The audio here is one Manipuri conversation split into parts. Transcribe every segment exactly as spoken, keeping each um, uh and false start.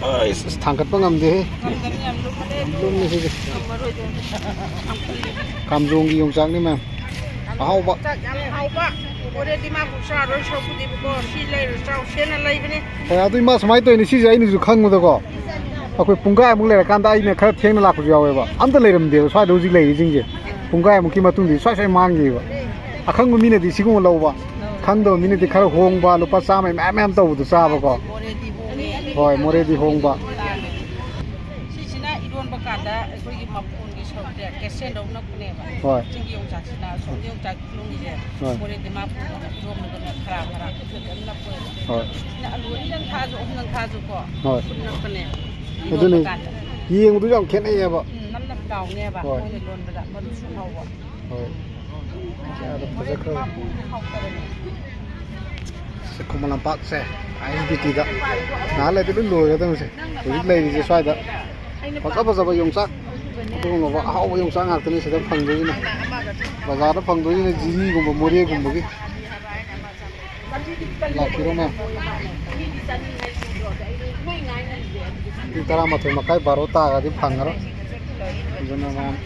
ꯑꯩꯁ, ꯑꯁ, ꯊꯥꯡꯒꯠꯄ ꯉꯝꯗꯦꯍꯦ꯫ ꯉꯝꯒꯅꯤ, ꯌꯥꯝ ꯂꯨꯝꯃꯦ꯫ ꯂꯨꯝꯃꯦ ꯁꯤꯗꯤ꯫ ꯉꯝꯃꯔꯣꯏꯗ꯫ ꯌꯥꯝ ꯀꯨꯏꯔꯦ꯫ ꯀꯥꯝꯖꯣꯡꯒꯤ ꯌꯣꯡꯆꯥꯛꯅꯤ, ꯃꯌꯥꯝ꯫ ꯑꯍꯥꯎꯕ꯫ ꯌꯣꯡꯆꯥꯛ ꯌꯥꯝ ꯍꯥꯎꯕ꯫ ꯍꯣꯔꯦꯟꯗꯤ ꯃꯥꯕꯨ ꯆꯥꯔꯣꯏ ꯁꯔꯨꯛꯄꯨꯗꯤꯕꯀꯣ, ꯁꯤ ꯂꯩꯔꯨ ꯆꯥꯎ, ꯁꯦꯟꯅ ꯂꯩꯕꯅꯦ꯫ ꯍꯣꯏ, ꯑꯗꯨꯏ ꯃꯥ ꯁꯨꯃꯥꯏꯅ ꯇꯧꯔꯤꯅꯤ꯫ ꯁꯤꯁꯦ ꯑꯩꯅꯁꯨ ꯈꯪꯕꯗꯀꯣ, ꯑꯩꯈꯣꯏ ꯄꯨꯡꯈꯥꯏꯃꯨꯛ ꯂꯩꯔꯀꯥꯟꯗ ꯑꯩꯅ ꯈꯔ ꯊꯦꯡꯅ ꯂꯥꯛꯄꯁꯨ ꯌꯥꯎꯋꯦꯕ꯫ ꯑꯝꯇ ꯂꯩꯔꯝꯗꯦꯕ ꯁ꯭ꯋꯥꯏꯗ ꯍꯧꯖꯤꯛ ꯂꯩꯔꯤꯁꯤꯡꯁꯦ꯫ ꯄꯨꯡꯈꯥꯏꯃꯨꯛꯀꯤ ꯃꯇꯨꯡꯗꯗꯤ ꯁ꯭ꯋꯥꯏ ꯁ꯭ꯋꯥꯏ ꯃꯥꯡꯈꯤꯕ꯫ ꯑꯈꯪꯕ ꯃꯤꯅꯗꯤ ꯁꯤꯒꯨꯝꯕ ꯂꯧꯕ, ꯈꯪꯗꯕ ꯃꯤꯅꯗꯤ ꯈꯔ ꯍꯣꯡꯕ, ꯂꯨꯄꯥ ꯆꯥꯝꯃꯩ ꯃꯌꯥꯝ ꯃꯌꯥꯝ ꯇꯧꯕꯗꯣ ꯆꯥꯕꯀꯣ꯫ ꯃꯣꯔꯦꯗꯤ ꯍꯣꯡꯉꯦ꯫ ꯍꯣꯏ, ꯃꯣꯔꯦꯗꯤ ꯍꯣꯡꯕ꯫ ꯁꯤꯁꯤꯅ ꯏꯔꯣꯟꯕ ꯀꯥꯟꯗ ꯑꯩꯈꯣꯏꯒꯤ ꯃꯐꯣꯟꯒꯤ ꯁꯔꯨꯛꯁꯦ ꯀꯦꯁꯦꯟꯗꯧ ꯅꯞꯄꯅꯦꯕ꯫ ꯍꯣꯏ꯫ ꯆꯤꯡꯒꯤ ꯌꯣꯡꯆꯥꯛꯁꯤꯅ ꯑꯁꯣꯝꯒꯤ ꯌꯣꯡꯆꯥꯛ ꯈꯨꯂꯣꯡꯁꯦ ꯍꯣꯏ꯫ ꯃꯣꯔꯦ ꯗꯤꯃꯥꯄꯨꯔ ꯏꯔꯣꯟꯕꯗꯅ ꯈꯔ ꯈꯔ ꯈꯨꯠ ꯑꯗꯨꯝ ꯅꯞꯄꯦꯕ꯫ ꯍꯣꯏ꯫ ꯁꯤꯅ ꯑꯂꯨ ꯑꯅꯤꯗꯪ ꯊꯥꯛꯑꯁꯨ ꯑꯍꯨꯝꯗꯪ ꯊꯥꯛꯑꯁꯨꯀꯣ ꯍꯣꯏ꯫ ꯈꯨꯠ ꯅꯞꯄꯅꯦꯕ꯫ ꯑꯗꯨꯅꯤ꯫ ꯏꯔꯣꯟꯕ ꯀꯥꯟꯗ꯫ ꯌꯦꯡꯕꯗꯁꯨ ꯌꯥꯝ ꯈꯦꯠꯅꯩꯌꯦꯕ꯫ ꯎꯝ, ꯅꯞ ꯅꯞ ꯂꯥꯎꯅꯦꯕ꯫ ꯍꯣꯏ꯫ ꯃꯣꯏꯅ ꯂꯣꯟꯕꯗ ꯃꯔꯨꯁꯨ ꯍꯧꯕ꯫ ꯍꯣꯏ꯫ ꯀꯌꯥꯗ ꯐꯖꯈ꯭ꯔꯕ꯫ ꯁꯤ ꯈꯨꯃꯟ ꯂꯝꯄꯥꯛꯁꯦ, ꯑꯥꯏ ꯑꯦꯁ ꯕꯤ ꯇꯤꯗ꯫ ꯉꯥꯏꯍꯥꯛ ꯂꯩꯔꯗꯤ ꯂꯣꯏ ꯂꯣꯏꯔꯗꯕꯅꯤ ꯁꯦ꯫ ꯍꯧꯖꯤꯛ ꯂꯩꯔꯤꯁꯦ ꯁ꯭ꯋꯥꯏꯗ꯫ ꯐꯖ ꯐꯖꯕ ꯌꯣꯡꯆꯥꯛ, ꯑꯗꯨꯒꯨꯝꯂꯕ ꯑꯍꯥꯎꯕ ꯌꯣꯡꯆꯥꯛ ꯉꯥꯛꯇꯅꯤ ꯁꯤꯗ ꯐꯪꯗꯣꯏꯁꯤꯅ꯫ ꯕꯖꯥꯔꯗ ꯐꯪꯗꯣꯏꯁꯤꯅ ꯖꯤꯔꯤꯒꯨꯝꯕ, ꯃꯣꯔꯦꯒꯨꯝꯕꯒꯤ꯫ ꯂꯥꯛꯄꯤꯔꯣ ꯃꯌꯥꯝ꯫ ꯄꯨꯡ ꯇꯔꯥꯃꯥꯊꯣꯏ ꯃꯈꯥꯏ, ꯕꯥꯔꯣ ꯇꯥꯔꯒꯗꯤ ꯐꯪꯉꯔꯣꯏ꯫ ꯑꯗꯨꯅ ꯃꯌꯥꯝ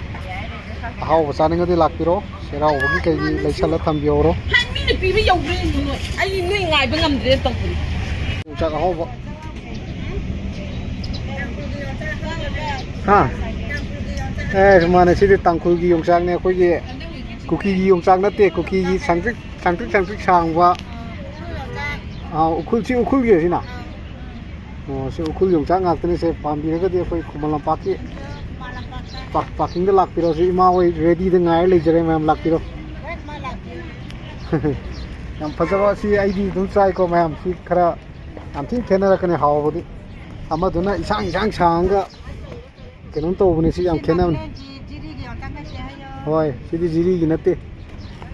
ꯑꯍꯥꯎꯕ ꯆꯥꯅꯤꯡꯉꯗꯤ ꯂꯥꯛꯄꯤꯔꯣ꯫ ꯆꯩꯔꯥꯎꯕꯒꯤ ꯀꯩꯒꯤ ꯂꯩꯁꯜꯂ ꯊꯝꯕꯤꯍꯧꯔꯣ꯫ ꯃꯤꯅ ꯄꯤꯕ ꯌꯧꯗ꯭ꯔꯦ ꯅꯣꯏ꯫ ꯑꯩ ꯅꯣꯏ ꯉꯥꯏꯕ ꯉꯝꯗ꯭ꯔꯦ ꯇꯧꯕꯅꯤ꯫ ꯌꯣꯡꯆꯥꯛ ꯑꯍꯥꯎꯕ꯫ ꯍꯥ? ꯑꯦ, ꯃꯥꯅꯦ, ꯁꯤꯗꯤ ꯇꯥꯡꯈꯨꯜꯒꯤ ꯌꯣꯡꯆꯥꯛꯅꯦ꯫ ꯑꯩꯈꯣꯏꯒꯤ ꯀꯨꯀꯤꯒꯤ ꯌꯣꯡꯆꯥꯛ ꯅꯠꯇꯦ, ꯀꯨꯀꯤꯒꯤ ꯁꯥꯡꯇ꯭ꯔꯤꯛ ꯁꯥꯡꯇ꯭ꯔꯤꯛ ꯁꯥꯡꯇ꯭ꯔꯤꯛ ꯁꯥꯡꯕ꯫ ꯑꯥ, ꯎꯈ꯭ꯔꯨꯜ, ꯁꯤ ꯎꯈ꯭ꯔꯨꯜꯒꯤ ꯁꯤꯅ? ꯑꯣ, ꯁꯤ ꯎꯈ꯭ꯔꯨꯜ ꯌꯣꯡꯆꯥꯛ ꯉꯥꯛꯇꯅꯤ꯫ ꯁꯦ ꯄꯥꯝꯕꯤꯔꯒꯗꯤ ꯑꯩꯈꯣꯏ ꯈꯨꯃꯟ ꯂꯝꯄꯥꯛꯀꯤ ꯄꯥꯔꯛ-, ꯄꯥꯔꯀꯤꯡꯗ ꯂꯥꯛꯄꯤꯔꯣ꯫ ꯁꯤ ꯏꯃꯥ ꯍꯣꯏ ꯔꯦꯗꯤꯗ ꯉꯥꯏꯔ ꯂꯩꯖꯔꯦ, ꯃꯌꯥꯝ ꯂꯥꯛꯄꯤꯔꯣ꯫ ꯌꯥꯝ ꯐꯖꯕ ꯁꯤ ꯑꯩꯗꯤ ꯑꯗꯨꯝ ꯆꯥꯏꯀꯣ ꯃꯌꯥꯝ꯫ ꯁꯤ ꯈꯔ ꯌꯥꯝ ꯊꯤꯅ ꯈꯦꯠꯅꯔꯛꯀꯅꯤ ꯍꯥꯎꯕꯗꯤ꯫ ꯑꯃꯗꯨꯅ ꯏꯁꯥꯡ ꯏꯁꯥꯡ ꯁꯥꯡꯉꯒ ꯀꯩꯅꯣꯝ ꯇꯧꯕꯅꯦ, ꯁꯤ ꯌꯥꯝ ꯈꯦꯠꯅꯕꯅꯦ꯫ ꯖꯤꯔꯤꯒꯤ ꯌꯣꯡꯆꯥꯛ ꯅꯠꯇꯦ ꯍꯥꯏꯌꯣ꯫ ꯍꯣꯏ, ꯁꯤꯗꯤ ꯖꯤꯔꯤꯒꯤ ꯅꯠꯇꯦ꯫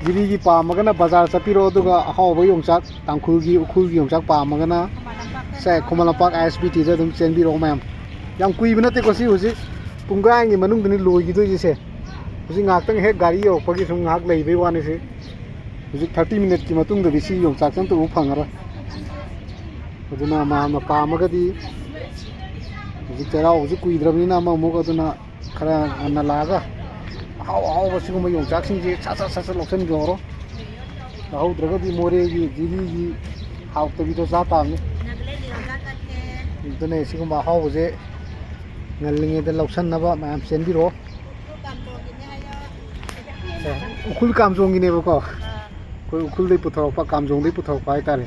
ꯖꯤꯔꯤꯒꯤ ꯄꯥꯝꯃꯒꯅ ꯕꯖꯥꯔ ꯆꯠꯄꯤꯔꯣ, ꯑꯗꯨꯒ ꯑꯍꯥꯎꯕ ꯌꯣꯡꯆꯥꯛ, ꯇꯥꯡꯈꯨꯜꯒꯤ ꯎꯈ꯭ꯔꯨꯜꯒꯤ ꯌꯣꯡꯆꯥꯛ ꯄꯥꯝꯃꯒꯅ ꯈꯨꯃꯟ ꯂꯝꯄꯥꯛꯇ ꯁꯦ, ꯈꯨꯃꯟ ꯂꯝꯄꯥꯛ ꯑꯥꯏ ꯑꯦꯁ ꯕꯤ ꯇꯤꯗ ꯑꯗꯨꯝ ꯆꯦꯟꯕꯤꯔꯛꯑꯣ ꯃꯌꯥꯝ꯫ ꯌꯥꯝ ꯀꯨꯏꯕ ꯅꯠꯇꯦꯀꯣ ꯁꯤ, ꯍꯧꯖꯤꯛ ꯄꯨꯡꯈꯥꯏꯒꯤ ꯃꯅꯨꯡꯗꯅꯤ ꯂꯣꯏꯈꯤꯗꯣꯏꯁꯦ ꯁꯦ꯫ ꯍꯧꯖꯤꯛ ꯉꯥꯏꯍꯥꯛꯇꯪ ꯍꯦꯛ ꯒꯥꯔꯤ ꯌꯧꯔꯛꯄꯒꯤ ꯁꯨꯝ ꯉꯥꯏꯍꯥꯛ ꯂꯩꯕꯩ ꯋꯥꯅꯤ ꯁꯤ꯫ ꯍꯧꯖꯤꯛ ꯊꯥꯔꯇꯤ ꯃꯤꯅꯠꯀꯤ ꯃꯇꯨꯡꯗꯗꯤ ꯁꯤ ꯌꯣꯡꯆꯥꯛꯁꯦ ꯑꯝꯇ ꯎꯕ ꯐꯪꯉꯔꯣꯏ꯫ ꯑꯗꯨꯅ ꯃꯌꯥꯝꯅ ꯄꯥꯝꯃꯒꯗꯤ ꯍꯧꯖꯤꯛ ꯆꯩꯔꯥꯎꯕꯁꯨ ꯀꯨꯏꯗ꯭ꯔꯕꯅꯤꯅ ꯑꯃꯃꯨꯛ, ꯑꯗꯨꯅ ꯈꯔ ꯉꯟꯅ ꯂꯥꯛꯑꯒ ꯑꯍꯥꯎ ꯑꯍꯥꯎꯕ ꯁꯤꯒꯨꯝꯕ ꯌꯣꯡꯆꯥꯛꯁꯤꯡꯁꯦ ꯁꯠ ꯁꯠ ꯁꯠ ꯁꯠ ꯂꯧꯁꯤꯟꯈ꯭ꯔꯣ꯫ ꯂꯧꯍꯧꯗ꯭ꯔꯒꯗꯤ ꯃꯣꯔꯦꯒꯤ ꯖꯤꯔꯤꯒꯤ ꯍꯥꯎꯇꯕꯤꯗꯣ ꯆꯥ ꯇꯥꯕꯅꯤ꯫ ꯑꯗꯨꯅ ꯁꯤꯒꯨꯝꯕ ꯑꯍꯥꯎꯕꯁꯦ ꯉꯜꯂꯤꯉꯩꯗ ꯂꯧꯁꯟꯅꯕ ꯃꯌꯥꯝ ꯆꯦꯟꯕꯤꯔꯛꯑꯣ꯫ ꯑꯦ, ꯎꯈ꯭ꯔꯨꯜ ꯀꯥꯝꯖꯣꯡꯒꯤꯅꯦꯕꯀꯣ꯫ ꯑꯩꯈꯣꯏ ꯎꯈ꯭ꯔꯨꯜꯗꯩ ꯄꯨꯊꯣꯔꯛꯄ, ꯀꯥꯝꯖꯣꯡꯗꯩ ꯄꯨꯊꯣꯔꯛꯄ ꯍꯥꯏꯇꯥꯔꯦ꯫